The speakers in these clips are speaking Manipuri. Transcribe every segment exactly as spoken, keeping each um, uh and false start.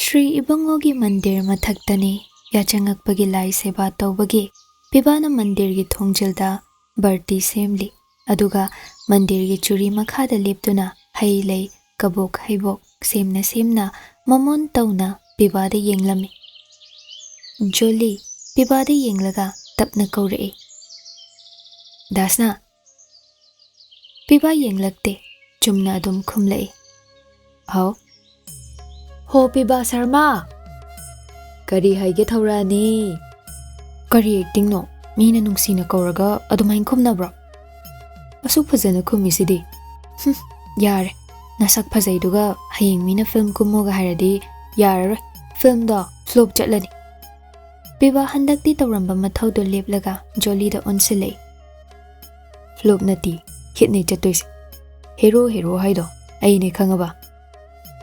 ꯁ꯭ꯔꯤ ꯏꯕꯨꯡꯉꯣꯒꯤ ꯃꯟꯗꯤꯔ ꯃꯊꯛꯇꯅꯤ ꯌꯥꯆꯪꯉꯛꯄꯒꯤ ꯂꯥꯏ ꯁꯦꯕꯥ ꯇꯧꯕꯒꯤ ꯄꯤꯕꯥꯅ ꯃꯟꯗꯤꯔꯒꯤ ꯊꯣꯡꯖꯤꯜꯗ ꯕꯔꯇꯤ ꯁꯦꯝꯂꯤ꯫ ꯑꯗꯨꯒ ꯃꯟꯗꯤꯔꯒꯤ ꯆꯨꯔꯤ ꯃꯈꯥꯗ ꯂꯦꯞꯇꯨꯅ ꯍꯩ ꯂꯩ, ꯀꯕꯣꯛ ꯍꯩꯕꯣꯛ ꯁꯦꯝꯅ ꯁꯦꯝꯅ ꯃꯃꯣꯟ ꯇꯧꯅ ꯄꯤꯕꯥꯗ ꯌꯦꯡꯂꯝꯃꯤ꯫ ꯖꯣꯂꯤ ꯄꯤꯕꯥꯗ ꯌꯦꯡꯂꯒ ꯇꯞꯅ ꯀꯧꯔꯛꯏ, "ꯗꯥꯁꯅꯥ!" ꯄꯤꯕꯥ ꯌꯦꯡꯂꯛꯇꯦ, ꯆꯨꯝꯅ ꯑꯗꯨꯝ ꯈꯨꯝꯂꯛꯏ, "ꯍꯥꯎ?" "ꯍꯣ ꯄꯤꯕꯥ ꯁꯔꯃꯥ!" "ꯀꯔꯤ ꯍꯥꯏꯒꯦ ꯊꯧꯔꯥꯅꯤ?" "ꯀꯔꯤ ꯑꯦꯛꯇꯤꯡꯅꯣ? ꯃꯤꯅ ꯅꯨꯡꯁꯤꯅ ꯀꯧꯔꯒ ꯑꯗꯨꯃꯥꯏꯅ ꯈꯨꯝꯅꯕ꯭ꯔꯣ? ꯑꯁꯨꯛ ꯐꯖꯅ ꯈꯨꯝꯃꯤꯁꯤꯗꯤ꯫ ꯍꯨꯝ, ꯌꯥꯔꯦ꯫ ꯅꯁꯛ ꯐꯖꯩꯗꯨꯒ ꯍꯌꯦꯡ ꯃꯤꯅ ꯐꯤꯂꯝ ꯀꯨꯝꯃꯣꯒ ꯍꯥꯏꯔꯗꯤ ꯌꯥꯔꯔꯣꯏ꯫ ꯐꯤꯂꯝꯗꯣ ꯐ꯭ꯂꯣꯞ ꯆꯠꯂꯅꯤ꯫" ꯄꯤꯕꯥ ꯍꯟꯗꯛꯇꯤ ꯇꯧꯔꯝꯕ ꯃꯊꯧꯗꯣ ꯂꯦꯞꯂꯒ ꯖꯣꯂꯤꯗ ꯑꯣꯟꯁꯤꯜꯂꯛꯏ꯫ "ꯐ꯭ꯂꯣꯞ ꯅꯠꯇꯦ, ꯍꯤꯠꯅꯦ ꯆꯠꯇꯣꯏꯁꯦ꯫ ꯍꯦꯔꯣ ꯍꯦꯔꯣ ꯍꯥꯏꯗꯣ ꯑꯩꯅꯦ, ꯈꯪꯉꯕ?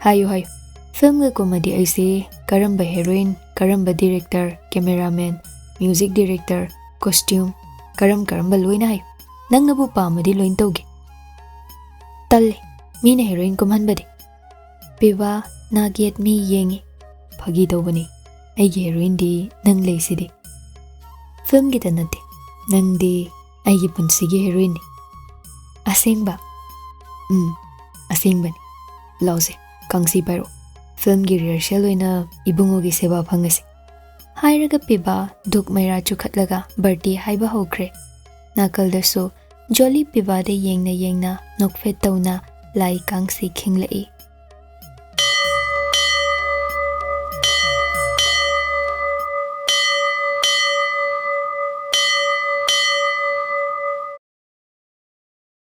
ꯍꯥꯏꯌꯨ ꯍꯥꯏꯌꯨ, ꯐꯤꯂꯝꯒ ꯀꯨꯝꯃꯗꯤ ꯑꯩꯁꯦ ꯀꯔꯝꯕ ꯍꯦꯔꯣꯏꯟ, ꯀꯔꯝꯕ director, cameraman, music director, costume, ꯀꯔꯝ ꯀꯔꯝꯕ ꯂꯣꯏꯅ ꯍꯥꯏꯌꯨ꯫ ꯅꯪꯅꯕꯨ ꯄꯥꯝꯃꯗꯤ ꯂꯣꯏꯅ ꯇꯧꯒꯦ꯫" "ꯇꯜꯂꯦ, ꯃꯤꯅ ꯍꯦꯔꯣꯏꯟ ꯀꯨꯝꯍꯟꯕꯗꯤ꯫" ꯄꯤꯕꯥ ꯅꯥꯒꯦꯠ ꯃꯤ ꯌꯦꯡꯉꯤ꯫ "ꯐꯥꯒꯤ ꯇꯧꯕꯅꯤ, ꯑꯩꯒꯤ ꯍꯦꯔꯣꯏꯟꯗꯤ ꯅꯪ ꯂꯩꯁꯤꯗꯤ꯫ ꯐꯤꯂꯝꯒꯤꯗ ꯅꯠꯇꯦ, ꯅꯪꯗꯤ ꯑꯩꯒꯤ ꯄꯨꯟꯁꯤꯒꯤ ꯍꯦꯔꯣꯏꯟꯅꯤ꯫" "ꯑꯁꯦꯡꯕ?" "ꯎꯝ, ꯑꯁꯦꯡꯕꯅꯤ꯫ ꯂꯥꯎꯁꯦ, ꯀꯥꯡꯁꯤ ꯄꯥꯏꯔꯛꯑꯣ꯫ ꯐꯤꯂꯝꯒꯤ ꯔꯤꯍꯔꯁꯦꯜ ꯑꯣꯏꯅ ꯏꯕꯨꯡꯉꯣꯒꯤ ꯁꯦꯕꯥ ꯐꯪꯉꯁꯤ꯫" ꯍꯥꯏꯔꯒ ꯄꯤꯕꯥ ꯙꯨꯛ ꯃꯩꯔꯥ ꯆꯨꯈꯠꯂꯒ ꯕꯔꯇꯤ ꯍꯥꯏꯕ ꯍꯧꯈ꯭ꯔꯦ꯫ ꯅꯥꯀꯜꯗꯁꯨ ꯖꯣꯂꯤ ꯄꯤꯕꯥꯗ ꯌꯦꯡꯅ ꯌꯦꯡꯅ ꯅꯣꯛꯐꯦꯠ ꯇꯧꯅ ꯂꯥꯏ ꯀꯥꯡꯁꯤ ꯈꯤꯡꯂꯛꯏ꯫